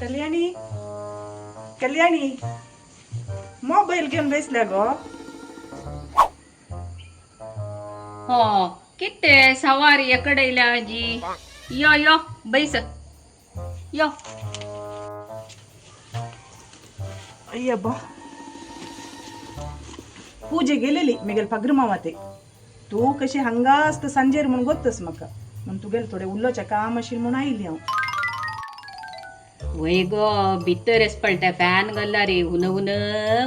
Kalyani, Kalyani, mobile घेऊन बसल्या गो. हो किते सवारी एकडे आजी, यो यो बैस यो. अय्यब्बा, पूजे गेलेली मेगेल पग्र मावाते. तू कशी हंगास्त संजेर म्हणून गोत्तस म्हाका, म्हणून तुगेल थोडे उल्लोच्या काम अशी म्हणून आयली हांव. वय गो, भितर पळटा फॅन घालला रे, हुन हुन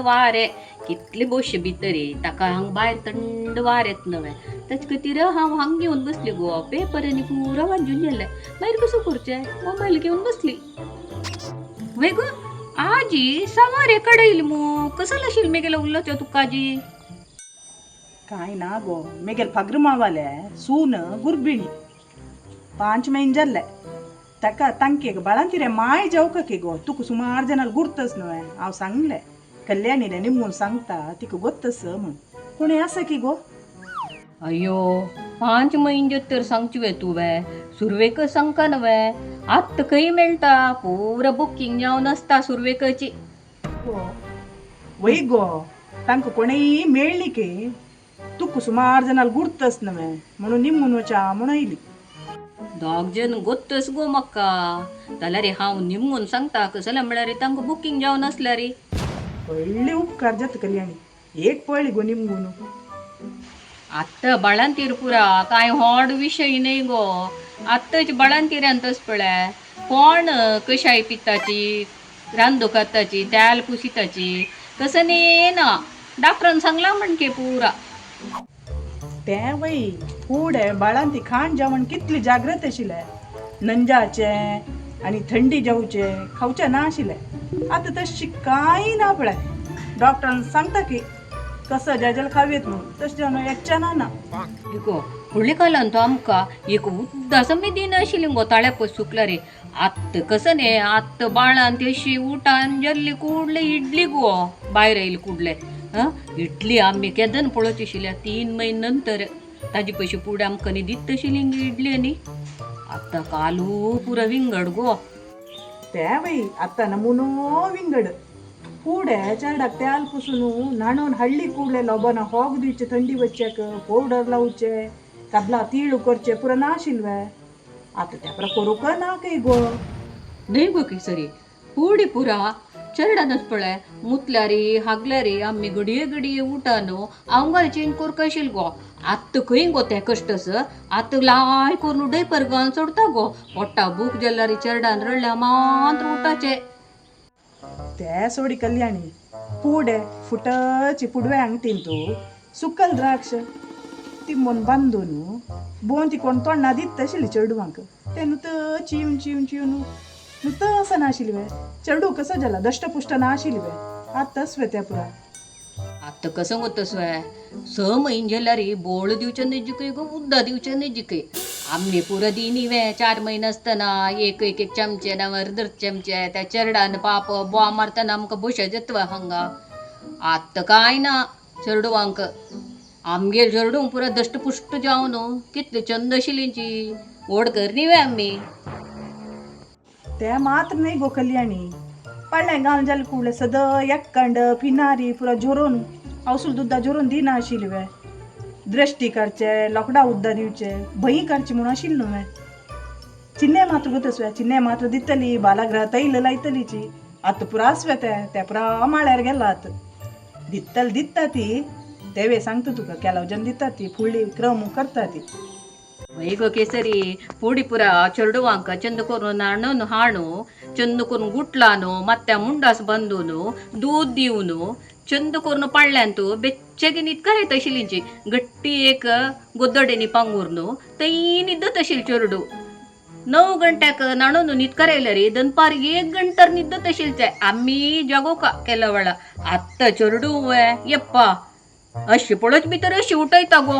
वारे कितले बोश भितर. ताका हांग भायर थंड वार येत नवे, ताचे खातीर हांव हांग घेवन बसली गो. पेपर आनी पुरो वाजून गेले, मागीर कसो करचें, मोबायल घेवन बसली. वय गो आजी, सवारे कडयल मू कसो आशिल्लो मेगेलो उल्लोचो तुका आजी? काय ना गो, मेगेल पग्र मावाले सून गुर्बिणी, 5 महिने जाल्ले. ताका तांकेक बाळांतिरे माय जावका की गो. तुका सुमार जनाल गुर्तस न्हय, हांव सांगले कल्याणीले निमून सांगता, तिका गोत्तस म्हण. कोणी आसा की गो? अय्यो, 5 म्हयने तर सांगची वे तुवें, सुरवेक सांगका न्हय. आत्तां खंय मेळटा, पुरो बुकींग जावन आसता सुरवेकची. वय गो, तांकां कोणेय मेळ्ळी की तुका सुमार जनाल गुर्तस न्हय म्हणून निमून वचा म्हूण आयली. दोग जन गोत्तस गो म्हाका, जाल्यार हांव निमून सांगता. कसलें म्हळ्यार तांकां बुकींग जावन आसल्यार. व्हडले उपकार जाता कल्याणी, एक पळ्ळी गो निमगून. आत्तां बाळांतीर पुरा कांय व्हड विशय न्हय गो. आत्तांच बाळांतिरान तस पळय, कोण कशाय पिताची, रांदो खाताची, तेल पुसिताची, तसं न्ही ना. डॉक्टरान सांगला म्हणके पुरा. तें वय, फुडें बाळांती खाण जेवण कितली जागृत आशिल्ले, नंजाचे आनी थंडी जेवचे खावचें ना आशिल्लें. आतां तशी कांय ना पळय. डॉक्टरान सांगता की कसं जेजल खावयेत म्हणून, तशें जेवण येच्चें ना ना. गो, फुडल्या कालान तो आमकां एक उद्दां समेत दिनाशिल्ली गो, ताळ्या पय सुकला रे. आत्तां कसं न्ही, आत्तां बाळान तशी उठान जल्ली कुडले इडली गो, भायर आयली कुडले. आं, इडली आमी केदन पळोवची आशिल्ल्या, 3 म्हयने नंतर ताजे पयशे फुडें आमकां न्ही दित आशिल्ली इडली. आनी आतां कालू पुरो विंगड गो. तें वय, आतां नमुनो विंगड. फुडें चेरडाक तेल पुसून न्हाणोवन हाडली कुडले लोबना होग दिवचे, थंडी वच्चेक powder लावचे, कबला तीळ करचे पुरो ना आशिल्ले. आतां तें पुरो करूंक ना काय गो? न्हय गो केसरी, फुडें पुरा चेरडानच पळय, मुतल्यारी हागल्यारी आमी घडये घडये उठान आंगार चेंज करका आशिल्लें गो. आत्तां खंय गो तें कश्ट, आतां लाय करून डायपर घालून सोडता गो. पोट्टा भूक जाल्यार चेरडान रडल्या मात्र उठाचें. ते सोडी कल्याणी, फुडें फुटची पुडवे अंगटीन तूं सुकल द्राक्ष ती म्हूण बांदून बोंती कोण तोंडा दित आशिल्ली चेडवांक. ते नुत चिवन चिवन चिवन नुत असं नाशिल्ली वे. चेडू कसं जाला दष्टपुष्ट ना आशिल्ली वे, आतां तस त्या पुरा. आतां कसं गो तसं, 6 म्हयने जाल्यार बोळ दिवचें न्हय गो, उद्दां दिवचें न्हय. आमी पुरो दिनी वे 4 म्हयने आसतना एक एक एक चमचे ना अर्द चमचे. त्या चेरडान पाप बोवा मारतना आमकां बशे जाता हांगा. आतां कांय ना चेडवांक. आमगेर चेडूंक पुरो दष्टपुष्ट जावन कितले चंद आशिल्लींची व्हड करनी वे आमी. ते मात्र न्हय गो कल्याणी, पडलें गांव जालें कुडलें सदां एकंड फिनारी पुरो झरोवन आवसूल दुद्दा झरोवन दिना आशिल्ली वे. दृश्टी काडचे, लोकडां उद्दां दिवचे, भंय काडची म्हणून आशिल्ली न्हू. चिन्ने मात्र गो तसवे, चिन्ने मात्र दितली, बालाग्रह तैल लायतलीची. आतां पुरास वे ते ते पुरा माळ्यार गेला. आतां दितली दिता ती, तेवे सांगता तुका, केलाव जन दिता ती, फुडली क्रम करता ती. वय गो केसरी, ಪುಡಿ ಪುರ ಚೊರಡುವಾಂಕ ಚಂದ ಕೊರು ನಾಣನು ಹಾಣು ಚಂದ ಕೊರು ಗುಟ್ಲಾನು ಮತ್ತೆ ಮುಂಡಾಸ್ ಬಂದೂನು ದೂದ್ ದೀವನು ಚಂದ ಕೊರ್ನು ಪಳ್ಳ್यांतू ಬೆಚ್ಚಗೆ ನಿತ್ಕರೆ तशिलींची गट्टी एक गोदडेनी पांगुरनु तै निद्दत आशिल्ली चेरडू. 9 गंट्याक नाणून न्हिदकार रे, दनपार 1 गंटर निद्दत आशिल्ले ते. आमी जागोवका केला वेळा. आत्तां चेरडू यप्पा, अशी पळोवच भितर अशी उठयता गो.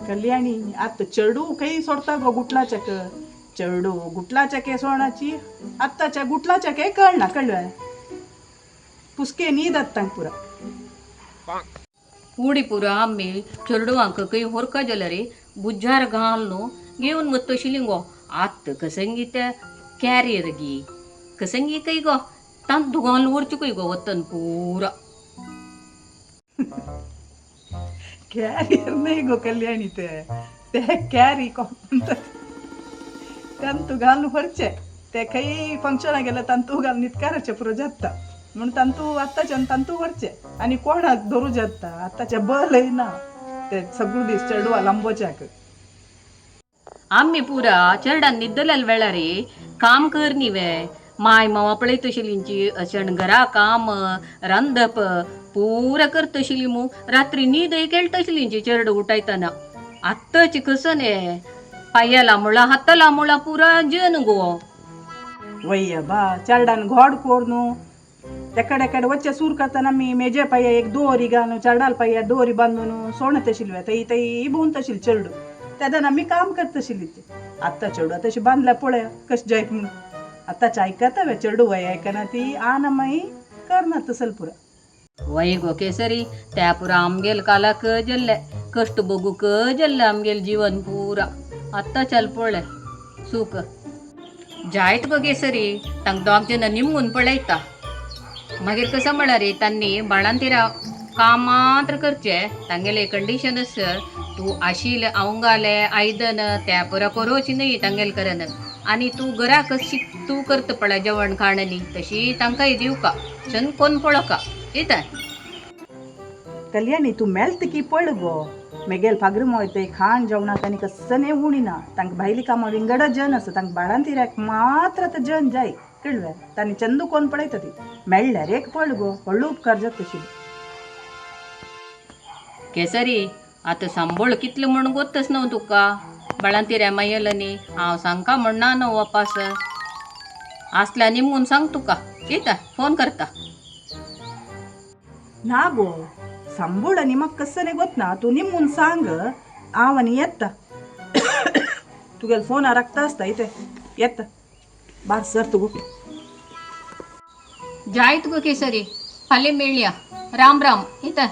कल्याणी, आतां चेडू खंय सोडता गो गुटलाच्याक? चेडू गुटलाच्याके सोणाची, आत्ताच्या गुटलाच्याके कळना. कळ्ळें, पुसके न्हीद आत्तांक पुरा. उडी पुरा आमी चेडवांक खंय व्हरका जाल्यार बुज्जार घाल न्हू घेवन वता तशिल्ली गो. आत्तां कसंगी ते कॅरियर गी कसंगी काही गो तांतू घालून वरचू गो वतन पुरा. कॅरियर नाही गो कल्याणी, ते ते कॅरी म्हणतात, तांतू घालून व्हरचे. ते खंय फंक्शनाक गेले तांतू घालून नितकाराचे पुरो जाता म्हणून तांतू आत्ताच्यान तांतू व्हरचे आनी कोणाक धरू जाता. आत्ताच्या बलय ना ते सगळो दीस चेडवा लांबोच्याक. आम्ही पुरा चेरडान निद्दलेल वेळारी काम कर न्ही माय मावा पळयतशिलींची अशें घरा काम रांदप पुरा करतशिली मू. रात्री न्हीदय केळटशिलींची चेरड उठायतना. आत्ताची कसं ने पांया लांबोळा हाता लांबोळा पुरा जन गो. वय्य बा, चेरडान घोड कोरून एकडे एकडे वच्चे सूर करताना मी मेजे पाया एक दोरी घालून चेरडाल पाया दोरी बांदून सोणत आशिल्ले, तई तई भोंवत आशिल्ले चेडू. तेन्ना आमी काम करतशिल्ली ते. आत्तां चेडू तशें बांदल्या पळया कशें जायत म्हणून. आतांचे आयकता वे चेडू? वय आयकना ती आन मागीर करना तसल पुरा. वय गो केसरी, त्या पुरा आमगेल कालाक जल्ले कष्ट बघूक जल्ले आमगेल जीवन पुरा. आत्तां चल पळय सुख जायत गो केसरी. तांक दोग जण निमगून पळयता मागीर कसं म्हळ्यार तांणी बाळांतिरा काम मात्र करचे. तांगेले कंडिशन तूं आशील अवंगाले आयदन त्या पुरा करोच न्ही तांगेल करन. आनी तूं घरा कशी तूं करता पळय जेवण खाण न्ही तशी तांकांय दिवका चंद कोण पळोवका येता. कल्याणी, तूं मेळत की पळ गो मेगेल फागरी मोयते खाण जेवणाक आनी कसने उणी ना. तांकां भायली कामां विंगड जन आसा. तांकां बाळांतिऱ्याक मात्र आतां जन जाय कळ्ळें. तांणी चंदू कोण पळयता ती मेळ्ळ्यार एक पळ गो, व्हडलो उपकार जाता तशी. केसरी, आतां सांबोळ कितले म्हण गोत्तच न्हू तुका बाळांतिऱ्या मागील न्ही. हांव सांगका म्हण ना न्हू वापास आसल्या निमगून सांग तुका येता फोन करता. ना गो, सांबोळ आनी म्हाका कसने गोतना. तूं निमून सांग, हांव आनी येता. तुगेले फोनार राखता आसता इते येता. बार सर तूं गो. जायत गो केसरी, फाल्यां मेळया. राम राम येता.